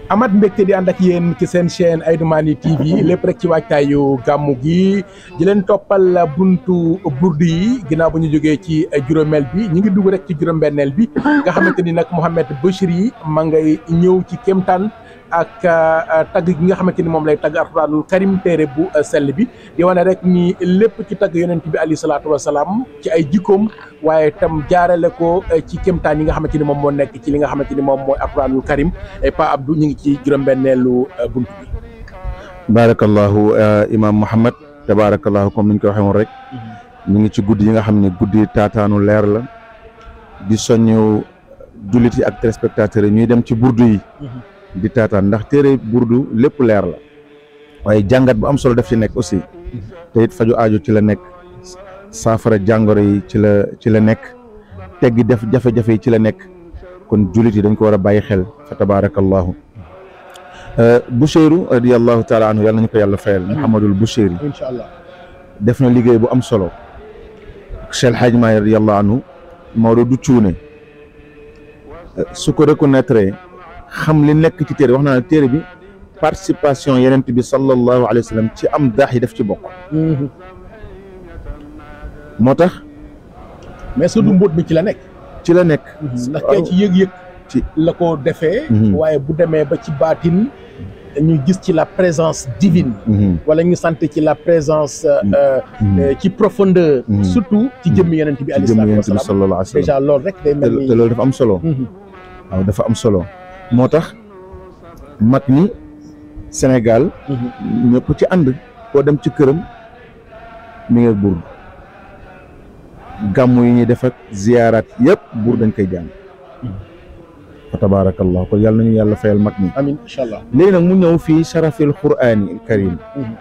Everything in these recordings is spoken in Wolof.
amat mbégte di ànd ak yéen ci seen chaîne Aïnou Many TV lépp rek ci waajtaayu gàmmu gi di leen toppal buntu burdu yi ginnaaw bu ñu jógee ci juróomeel bi ñu ngi dugg rek ci juróom-benneel bi nga xamante ni nag Mouhamed Bichri ma ngay ñëw ci kéemtaan ak tagg gi nga xamante ni moom lay tagg alxuraanul karim téere bu sell bi di wane rek ni lépp ci tagg yonent bi alayhi salaatu wasalaam ci ay jikkoom waaye tam jaarale ko ci kéemtaan yi nga xamante ni moom moo nekk ci li nga xamante ni moom mooy alxuraanul karim Pa Abdou ñu ngi ci juróom-benneelu bunt bi. baarakallahu Imam Mouhamed tabaarakallahu comme ni ñu ko waxee woon rek. ñu ngi ci guddi yi nga xam ne guddi taataanu leer la di soññu jullit yi ak téléspectateurs yi ñuy dem ci burdu yi. di taataan ndax téere burdu lépp leer la waaye jàngat bu am solo def ci nekk aussi te it faju aajo ci la nekk saafara jàngoro yi ci la nekk teggi def jafe-jafe yi ci la nekk kon jullit yi dañ ko war a bàyyi xel fa tabaarakallahu Bichri radiyallahu taala anhu yàlla nañu ko yàlla fayal Mouhamadul Bichri incha allah def na liggéey bu am solo Cheikh El Hadj Maay radiyallahu anhu Maodo du cuune su ko reconnaître xam li nekk ci téere wax naa ne téere bi participation yenent bi sallallahu alayhi wa sallam ci am daax yi def ci bokk moo tax mais su du mbóot mi ci la nekk ndax kay ci yëg-yëg ci la ko defee waaye bu demee ba ci baatin ñu gis ci la présence divine wala ñu sant ci la présence ci profondeur surtout ci jëmmi yenent bi alayhi salaatu wa salaam déjà loolu rek day mel ni te loolu dafa am solo waaw dafa am solo moo tax mag ñi Sénégal ñëpp ci ànd koo dem ci këram mi ngi burdu gàmmu yi ñuy def ak ziyaaraat yëpp buur dañ koy jàng fa tabaarakallah kon yàlla nañu yàlla fayal mag ñi amiin incha allah léegi nag mu ñëw fii sharafil quraani al karim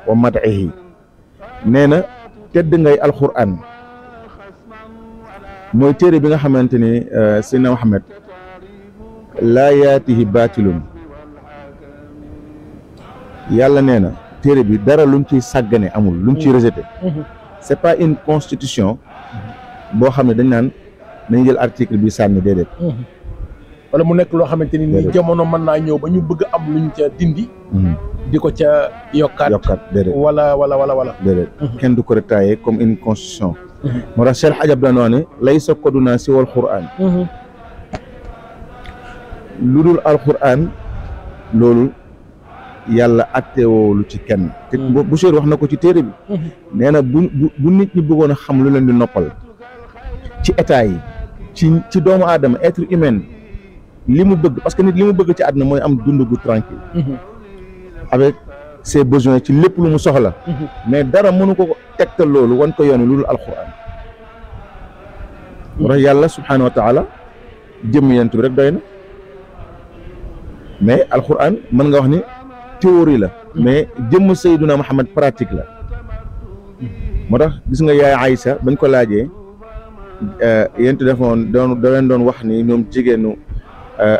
wa mad'ihi nee na tedd ngay alquran mooy téere bi nga xamante ni Seydina Muhammad laa yaatihi baatilun yàlla nee na téere bi dara luñ ciy sàggane amul luñ ciy rejeté c'est pas une constitution boo xam ne dañ naan nañ jël article bi sànni déedéet wala mu nekk loo xamante ni jamono mën naa ñëw ba ñu bëgg am luñ ca dindi di ko ca yokkaat déedéet wala déedéet kenn du ko retaillé comme une constitution moo tax Cheikh Hadj daan wax ne laysa koduna si wal Qur'an lu dul alquran loolu yàlla attewoolu ci kenn te Bichri wax na ko ci téere bi nee na bu nit ñi bëggoon a xam lu leen di noppal ci état yi ci doomu aadama être humain li mu bëgg parce que nit li mu bëgg ci àdduna mooy am dund gu tranquille avec ses besoins ci lépp lu mu soxla mais dara mënu ko tegtal loolu wan ko yoon lu dul alquran moo tax yàlla subhanahu wa taala jëmm yent bi rek doy na mais alquran mën nga wax ni théorie la mais jëmm Seydina Muhammad pratique la moo tax gis nga yaay Aïcha bañ ko laajee yent defoon da leen doon wax ni ñoom jigéenu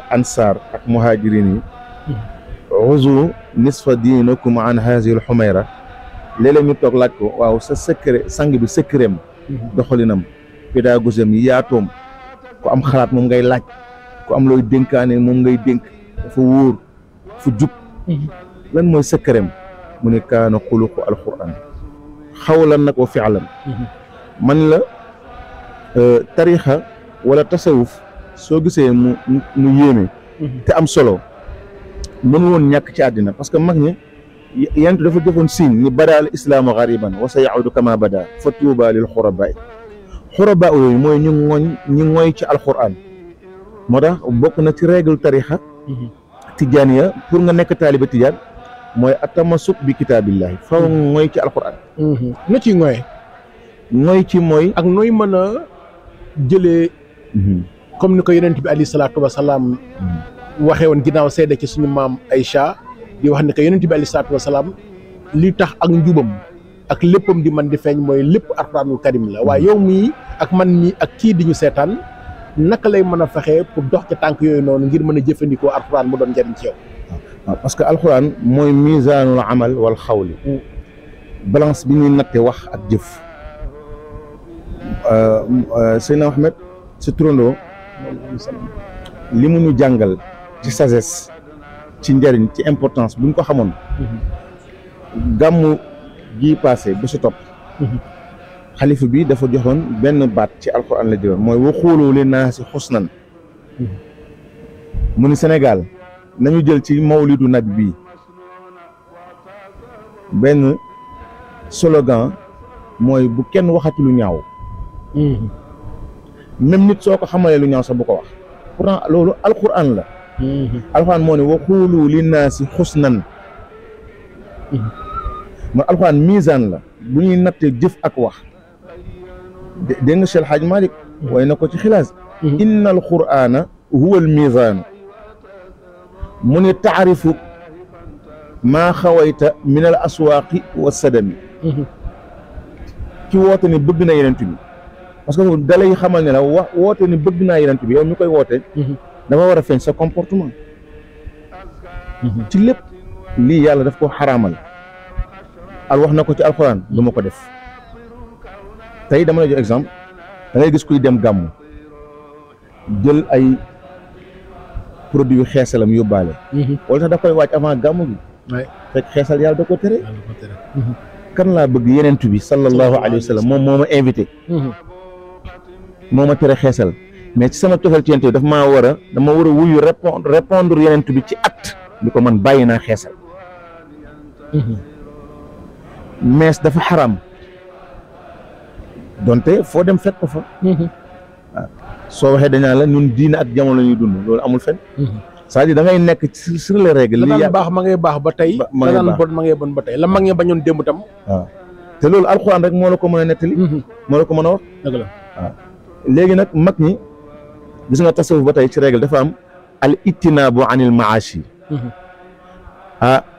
ansaar ak muhajirin yi xuzu nisfa diinakum an hazihi al-humayra léeg-léeg ñu toog laaj ko waaw sa secret sang bi secretam doxalinam pédagogie am yaatoom ku am xalaat moom ngay laaj ku am looy dénkaane moom ngay dénk dafa wóor fu jub lan mooy secretam mu ne kaana xuluqu alquran xawlan nag wa fi'lan man la tarixa wala tasawuf soo gisee mu yéeme te am solo mënu woon ñàkk ci àddina parce que mag ñi yent dafa defoon signe ni bada al islaamu gariban wa sa yaudu kama bada fa tuuba lil xuraba yooyu mooy ñu ngoy ci alquran moo tax bokk na ci règle tarixa tijaaniya pour nga nekk taaliba tijaan mooy atamasuk bi kitaabillahi faw ngoy ci alquran na ci ngoy ci mooy ak nooy mën a jëlee comme ni ko yonent bi alayhi salaatu wasalaam waxee woon ginnaaw seede ci suñu maam Aïcha di wax ne que yonent bi alayhi salaatu wasalaam li tax ak njubam ak léppam di man di feeñ mooy lépp alxuraanul karim la waaye yow mii ak man mii ak kii di ñu seetaan naka lay mën a fexee pour dox ca tànk yooyu noonu ngir mën a jëfandikoo alxuraan mu doon njëriñ ci yow. waaw parce que alxuraan mooy misaanul amal wal xawli balance bi ñuy natte wax ak jëf. Seydina Ahmed si turandoo li mu ñu jàngal ci sagesse ci njëriñ ci importance buñ ko xamoon gàmmu gii passé bu si topp xalifa bi dafa joxoon benn baat ci alxuraan la jëloon mooy waxuulu li naasi xusnan mu ni Sénégal nañu jël ci mawlidu nabi bii benn slogan mooy bu kenn waxati lu ñaaw même nit soo ko xamalee lu ñaaw sax bu ko wax pourtant loolu alxuraan la alxuraan moo ne waxuulu li naasi xusnan mooy alxuraan misaan la bu ñuy nattee jëf ak wax dégg nga Cheikh Hadj Malick way na ko ci xilaas inna alqur'ana huwa almizaanu mu ne taarifu maa xawayta min al aswaaqi wa sadami ki woote ni bëgg na yenent bi parce que dalay xamal ne la wax woote ni bëgg naa yenent bi yow mi koy woote dafa war a feeñ sa comportement ci lépp lii yàlla daf ko xaraamal al wax na ko ci alxuraan du ma ko def tey dama lay jox exemple da ngay gis kuy dem gàmmu jël ay produit yu xeesalam yóbbaale wala sax da koy waaj avant gàmmu gi fekk xeesal yàlla da ko tere kan laa bëgg yenentu bi sallallahu alayhi wa sallam moom moo ma invité moo ma tere xeesal mais ci sama cofeel ci yenentu bi dama war a wuyu répondre yenentu bi ci acte bi ko man bàyyi naa xeesal mees dafa xaram donte foo dem fekk ko fa waaw soo waxee dañaa la ñun diine ak jamono la ñuy dund loolu amul fen c'est-à-dire da ngay nekk sur les règles li daan baax ma ngay baax ba tey la daan bon ma ngay bon ba tey la mag ñi bañoon démb tam waaw te loolu alxuraan rek moo la ko mën a nettali moo la ko mën a wax dëgg la waaw léegi nag mag ñi gis nga tasawuf ba tey ci règle dafa am al ittinaabu anil maashi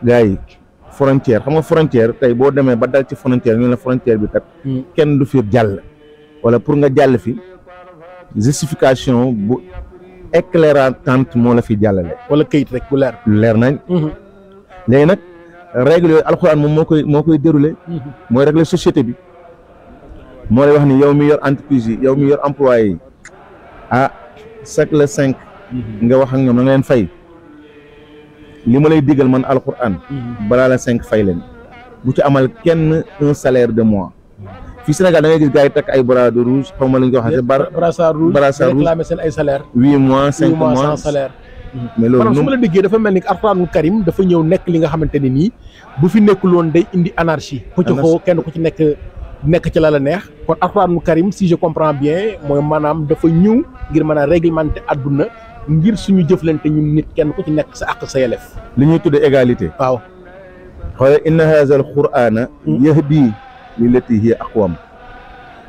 gars yi frontière xam nga frontière tey boo demee ba dal ci frontière ñu la frontière bi kat kenn du fi jàll wala pour nga jàll fi justification bu éclairante moo la fi jàllale wala kayit rek bu leer nañ léegi nag règle yooyu alxuraan moom moo koy déroulé mooy régler société bi moo lay wax ni yow mi yor entreprise yi yow mi yor employé yi chaque le 5 nga wax ak ñoom na nga leen fay li ma lay digal man alxuraan balaa la 5 fay leen bu ci amal kenn un salaire de mois fii Sénégal da ngay gis gars yi takk ay brassard rouge xaw ma la ñu ko waxee brassard rouge réclamer seen ay salaire 8 mois 5 mois sans salaire mais loolu su ma la déggee dafa mel ni alxuraanul karim dafa ñëw nekk li nga xamante ne nii bu fi nekkul woon day indi anarchie pëccëxoo kenn ku ci nekk ci la neex kon alxuraanul karim si je comprends bien mooy maanaam dafa ñëw ngir mën a réglementer àdduna ngir suñu jëflante ñun nit kenn ku ci nekk sa àq sa yelef li ñuy tuddee égalité waaw xoole inna haza al qur'ana yahdi lillati hiya aqwam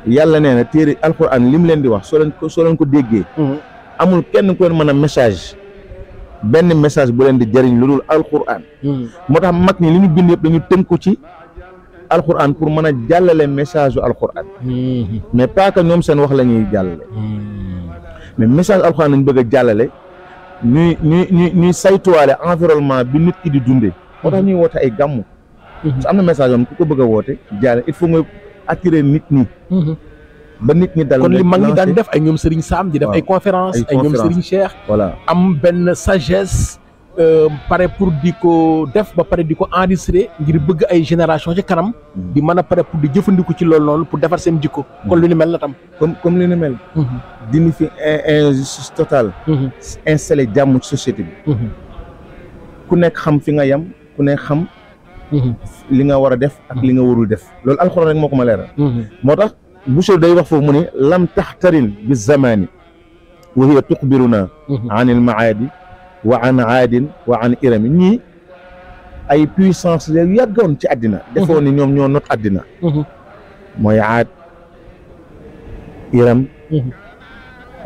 yàlla nee na téere alquran li mu leen di wax soo leen ko déggee amul kenn ku leen mën a message benn message bu leen di jëriñ lu dul alquran moo tax mag ñi li ñu bind yëpp dañu tënku ci alquran pour mën a jàllale message yu alquran mais pas que ñoom seen wax la ñuy jàllale mais message alquran lañ bëgg a jàllale ñuy saytuwaale environnement bi nit ki di dundee moo tax ñuy woote ay gàmmu parce que am na message am ku ko bëgg a woote jàlle il faut nga attirer nit ñi ba nit ñi dal kon li mag ñi daan def ay ñoom Serigne Sam di def ay conférence ay ñoom Serigne Cheikh voilà am benn sagesse pare pour di ko def ba pare di ko enregistrer ngir bëgg ay génération ci kanam di mën a pare pour di jëfandiku ci loolu noonu pour defar seen jikko kon lu ni mel la tam comme li ni mel dindi fi injustice totale installé jàmm ci société bi ku nekk xam fi nga yem ku nekk xam li nga war a def ak li nga warul def loolu alxuraan rek moo ko ma leeral moo tax Boucher day wax foofu mu ne lam taxtarin bi zamani wa hiya tuxbiruna an il maadi wa an aadin wa an irami ñii ay puissance la yàggoon ci àddina defoon ni ñoom ñoo not àddina mooy aad iram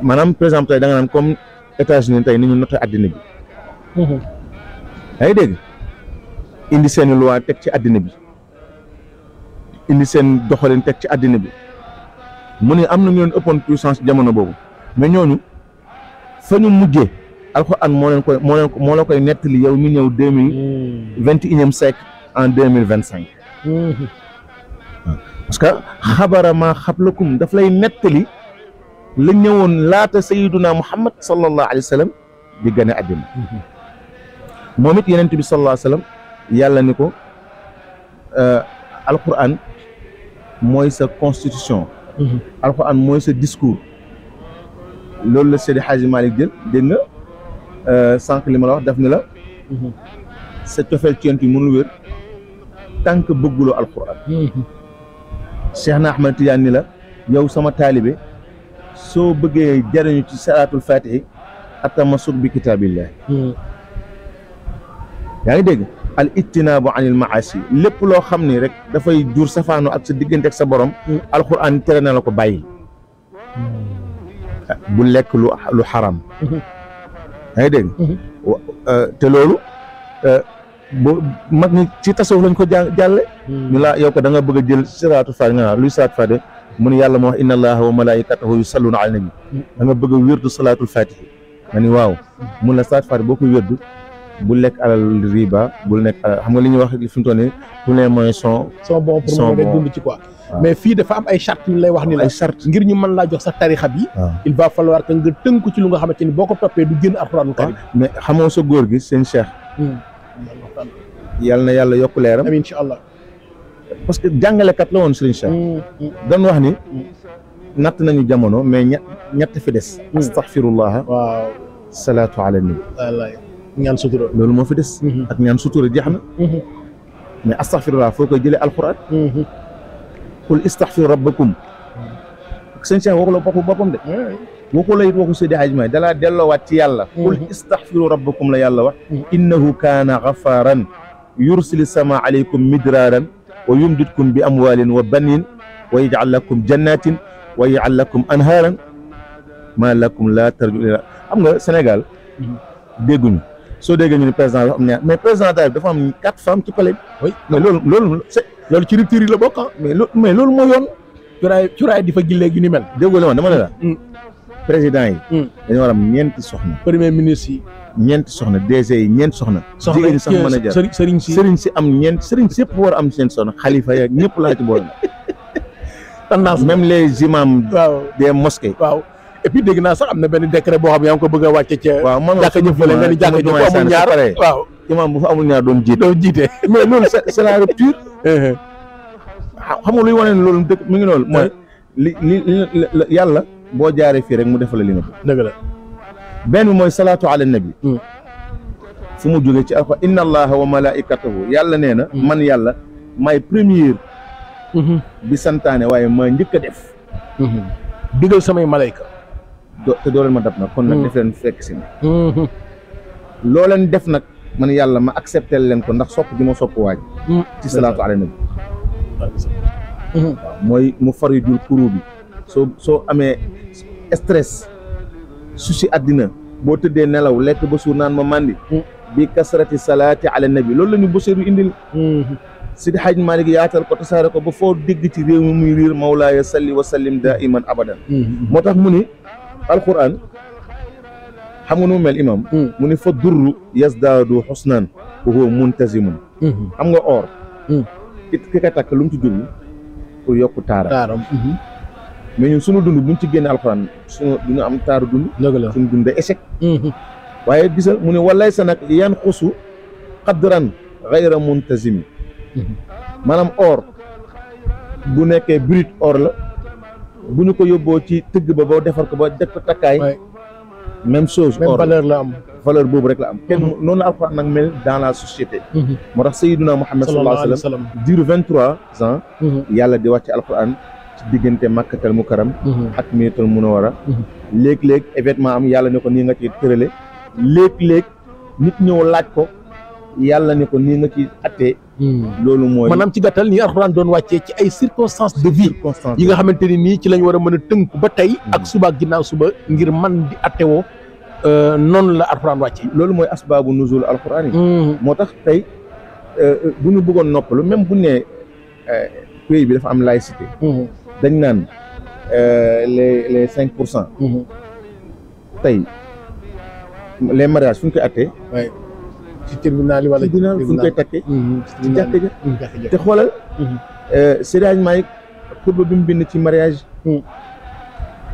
maanaam par exemple tey da nga naan comme États-Unis tey ni ñu noté àddina bi yaa ngi dégg indi seen loi teg ci àddina bi indi seen doxalin teg ci àddina bi mu ne am na ñu leen ëppoon puissance jamono boobu mais ñooñu fa ñu mujjee alxuraan moo la koy nettali yow mi ñëw 2021e siècle en 2025. parce que xabara ma xablakum daf lay nettali la ñëwoon laata sayyiduna Muhammad sallallahu alayhi wa sallam di gane àddina. moom it yenent bi sallallahu alayhi wa sallam yàlla ni ko alxuraan mooy sa constitution. alxuraan mooy sa discours. loolu la Seydi Hadji Malick jël dégg nga sànq li ma la wax daf ni la sa cofeel ci yonent bi mënul wér tant que bëgguloo alxuraan. Cheikh na Ahmad Tidiane ni la yow sama taalibe soo bëggee jariñu ci salaatul fatihi atamasuk bi kitaabillah. yaa ngi dégg al ijtinaabu anil maasi lépp loo xam ni rek dafay jur safaano ak sa diggante ak sa borom. alxuraan tere na la ko bàyyi. bu lekk lu xaram. yaa ngi dégg. te loolu boo mag ñi ci tasawuf lañ ko jàlle ñu laa yow ko da nga bëgg a jël siraatu fatiha nga luy siraatu fatiha mu ne yàlla moo wax inna allaha wa malaikatahu yusalluna ala nabi da nga bëgg a wérdu salaatul fatiha nga ni waaw mun la salaatu fatiha boo ko wérdu bu lekk alal riba bul nekk xam nga li ñuy wax fi mu toll nii tous les moyens sont bons pour mën a dund ci quoi. mais fii dafa am ay charte yu lay wax ni la. ay charte ngir ñu mën laa jox sa tarixa bi. il va falloir que nga tënku ci lu nga xamante ni boo ko toppee du génn alxuraanul karim. mais xamoo sa góor gi seen cheikh. yàlla na yàlla yokk leeram. amiin incha allah. parce que jàngalekat la woon Serigne Cheikh. doon wax ni natt nañu jamono mais ñett fi des. astaghfirullah. waaw salaatu ala nabi. wallaay ñaan sutura. loolu moo fi des. ak ñaan sutura jeex na. mais astaghfirullah foo koy jëlee alxuraan. qul istaghfiru rabbakum. sëñ Cheikh waxu la boppam de. waxu la it waxu Seydi Hadji Malick dalaa delloowaat ci yàlla. qul istaghfiru rabbakum la yàlla wax. innahu kaana ghaffaaran yursili sama alaykum midraaran wa yumdidkum bi amwaalin wa baniin wa yaj'al lakum jannatin wa yaj'al lakum anhaaran maa lakum laa tarjuuna xam nga Sénégal dégguñu soo déggee ñu ne président dafa am ñaar mais président dafa am 4 femmes ci palais bi. mais loolu ci rupture yi la bokk mais loolu moo yoon. cuuraay di fa gillee gi ni mel. déggoo la ma dama ne la. président yi. dañoo war am ñeenti soxna. premier ministre yi. ñeenti soxna DG yi ñeenti soxna. jigéen ñi sax mën a jar sëriñ si am ñeenti sëriñ si yëpp war a am seen soxna xalifa yeeg ñëpp laa ci boole. tendance même les imams. waaw des mosquées. waaw et puis dégg naa sax am na benn décret boo xam yaa ngi ko bëgg a wàcce ca. waaw man jàkka jëf fële nga ni jàkka jëf bu amul ñaar waaw. imam bu fa amul ñaar doon jiite. mais loolu c'est la rupture. xam nga luy wane ne loolu dëkk mi ngi loolu. mooy li yàlla. boo jaaree fii rek mu defal li nga ko. dëgg la benn bi mooy salaatu ala nabi. fu mu jógee ci alxuraan inna allaha wa malaikatahu yàlla nee na. man yàlla may première. bi santaane waaye maa njëkk a def. digal samay malayka. te doo leen ma dab nag kon nag def leen fekk si. loo leen def nag man yàlla ma accepté leen ko ndax sopp gi ma sopp waaj. ci salaatu ala nabi. waaw mooy mu fari jul kuru bi. soo amee stress su si àddina boo tëddee nelaw lekk ba suur naan ma màndi bi kasrati salaati ala nabi loolu la ñu Basiru indil Sidi Hadj Malick yaatal ko tasaare ko ba foo dégg ci réew mi muy riir mawlaaya salli wa sallim daiman abadan moo tax mu ni alquran xam nga nu mu mel imam mu ni fa durru yazdaadu xusnan wa huwa muntazimun xam nga or ki ka takk lu mu ci jublu pour yokku taaram mais ñun suñu dund buñ ci génne alxuraan suñu duñu am taaru dund. dëgg la suñu dund day échec. waaye gisal mu ne walay sa nag yan xusu qadran gayra muntazimi maanaam or bu nekkee brut or la bu ñu ko yóbboo ci tëgg ba boo defar ko ba def ko takkaay. même chose or valeur la am. valeur boobu rek la am. kenn noonu la alxuraan nag mel dans la société. moo tax Sayyiduna Muhammad sallallahu alayhi wa sallam diiru 23 ans. yàlla di wàcc alxuraan. diggante Makkatal Mukarram ak Madinatul Munawwara léeg-léeg événement am yàlla ne ko nii nga ci tërale léeg-léeg nit ñëw laaj ko yàlla ne ko nii nga ci attee loolu mooy maanaam ci gàttal nii alxuraan doon wàccee ci ay circonstances de vie yi nga xamante ni nii ci lañ war a mën a tënku ba tey ak suba ak ginnaaw suba ngir man di attewoo noonu la alxuraan wàccee loolu mooy asbaabu nuzul alxuraan yi moo tax tey bu ñu bëggoon noppalu même bu ne pays bi dafa am laïcité dañ naan les 5%. tey les mariages fu ñu koy attee waay ci tribunal yi wala tribunal fu ñu koy takkee ci jàkka ja te xoolal Seydi Hadji Malick xutba bi mu bind ci mariage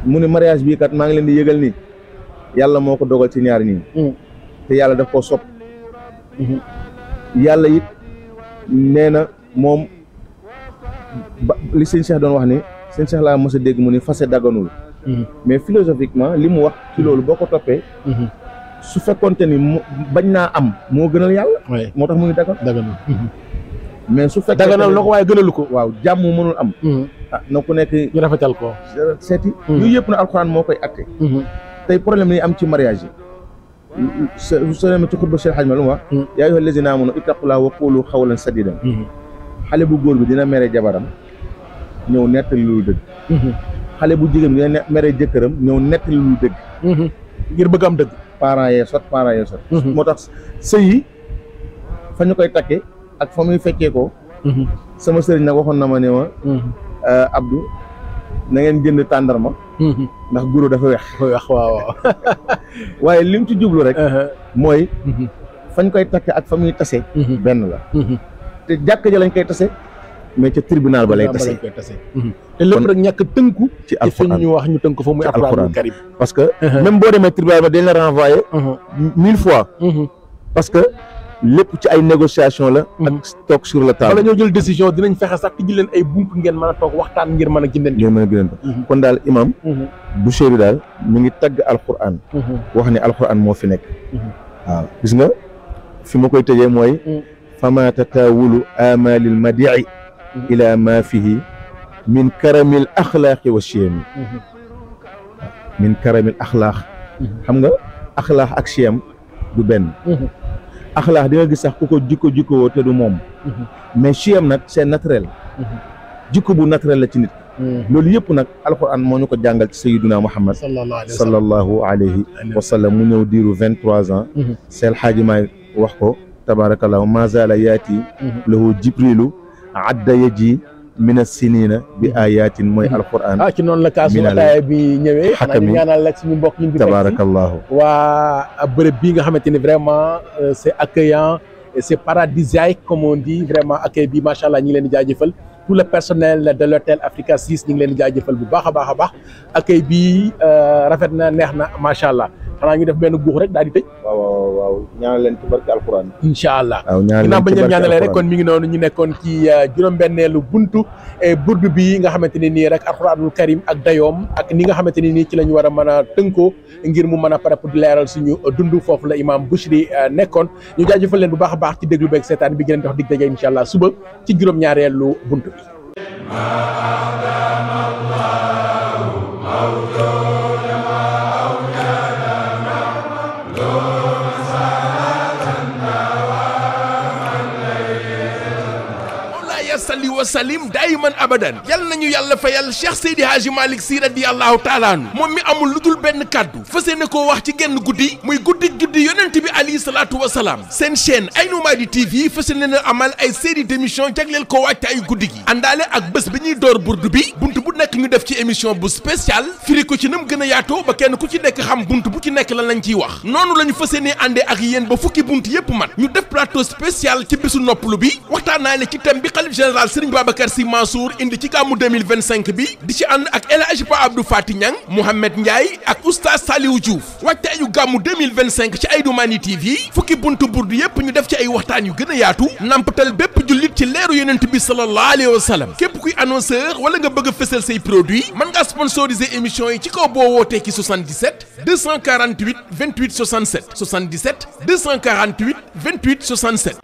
mu ne mariage bii kat maa ngi leen di yëgal ni yàlla moo ko dogal ci ñaar ñii te yàlla daf koo sopp yàlla it nee na moom ba li sëñ Cheikh doon wax ni sëñ Cheikh laa mos a dégg mu ni fase daganul mais philosophiquement li mu wax ci loolu boo ko toppee su fekkonte ni bañ naa am moo gënal yàlla moo tax mu ngi daganul mais su fekkee daganal na ko waaye gënalu ko waaw jàmm mënul am na ku nekk ñu rafetal ko seeti yooyu yëpp na alxuraan moo koy acté tey problème ni am ci mariage yi soo demee ci xutba Cheikh Hadj ma lu mu wax yaa ayyuhal lazina amanu ittaqullaha wa qulu qawlan sadidan xale bu góor bi dina mere jabaram ñëw nettali lu dëgg xale bu jigéen bi dina mere jëkkëram ñëw nettali lu dëgg ngir bëgg am dëgg parents yee sot moo tax sëy yi fa ñu koy takke ak fa muy fekkee ko sama sëriñ nag waxoon na ma ne ma Abdou na ngeen jënd tàndarma ndax guro dafa weex waaw waaye li mu ci jublu rek mooy fañ koy takke ak fa muy tase benn la te jàkk ja lañ koy tase mais ca tribunal ba lay tase te lépp rek ñàkk tënku ci alxuraan ñu wax ñu tënk fa muy alxuraan karim parce que même boo demee tribunal ba dañ la renvoyer 1000 fois parce que lépp ci ay négociation la ak toog sur la table wala ñoo jël décision dinañ fexe sax tijji leen ay buntu ngeen mën a toog waxtaan ngir mën a gindeen kon daal imam Boucheyri daal mi ngi tagg alxuraan wax ne alxuraan moo fi nekk waaw gis nga fi ma koy tëjee mooy fama tatawulu amalil madii ila ma fihi min karamil axlaaqi wa chiyami min karamil axlaaq xam nga axlaaq ak chiyam du benn axlaax di nga gis sax ku ko jikko te du moom mais chiyam nag c'est naturel jikko bu naturel la ci nit loolu yëpp nag alxuraan moo ñu ko jàngal ci sayyiduna Muhammad sallallahu alayhi wa sallam mu ñëw diiru 23 ans Seydi Hadji Malick wax ko tabarakallahu ma zala yaati lahu jibrilu adda yaji mina sinina bi ayatin mooy alquran ci noonu la kaasu ataaya bi ñëwee xanaa ñu ñaanal la suñu mbokk yi tabarakallahu waa bërëb bii nga xamante ni vraiment c'est accueillant et c'est paradisiaque comme on dit vraiment accueil bi macha allah ñi ngi leen di jaajëfal tout le personnel de l'hôtel Africa 6 ñi ngi leen di jaajëfal bu baax a baax accueil bi rafet na neex na macha allah xanaa ñu def benn guux rek daal di tëj. waaw ñaanal leen ci barke alquran. incha allah waaw ñaanal leen ci barke ñaanalee rek kon mi ngi noonu ñu nekkoon ci juróom-benneelu buntu burdu bi nga xamante ne nii rek alquranul karim ak dayoom ak ni nga xamante ne nii ci la ñu war a mën a tënkoo ngir mu mën a pare pour di leeral suñu dund foofu la imam Boucheyri nekkoon ñu jaajëfal leen bu baax a baax ci déglu beeg seetaan bi gën a dox dig daje incha allah suba ci juróom-ñaareelu buntu bi. salli wa salim daayiman abadan yal nañu yàlla fayal Cheikh Seydi Hadji Malick Sy radiyallahu taala anhu moom mi amul lu dul benn kàddu fas yéene koo wax ci genn guddi muy guddi juddi yonent bi alayhi salaatu wa salaam seen chaîne Aïnou Mady TV fas yéene na amal ay série d'émission jagleel ko wàcc ay guddi gi àndaale ak bés bi ñuy door burdu bi buntu bu nekk ñu def ci émission bu spécial firi ko ci nam gën a yaatoo ba kenn ku ci nekk xam buntu bu ci nekk lan lañ ciy wax noonu la ñu fas yéene àndee ak yéen ba fukki buntu yépp mat ñu def plateau spécial ci bésu noppalu bi waxtaanaale ci thème bi xalif général Serigne Babacar Sy Mansour indi ci gàmmu 2025 bi di ci ànd ak El Hadji Pa Abdou Fati Niang Mouhamed Ndiaye ak oustaz Saliou Diouf waajtaayu gàmmu 2025 ci Aïnou Mady TV fukki buntu burdu yépp ñu def ci ay waxtaan yu gën a yaatu nampatal bépp jullit ci leeru yonent bi sallallahu alayhi wa sallam képp kuy annonceur wala nga bëgg a fësal say produit mën ngaa sponsoriser émission yi ci kaw boo wootee ci 77 248 28 67 77 248 28 67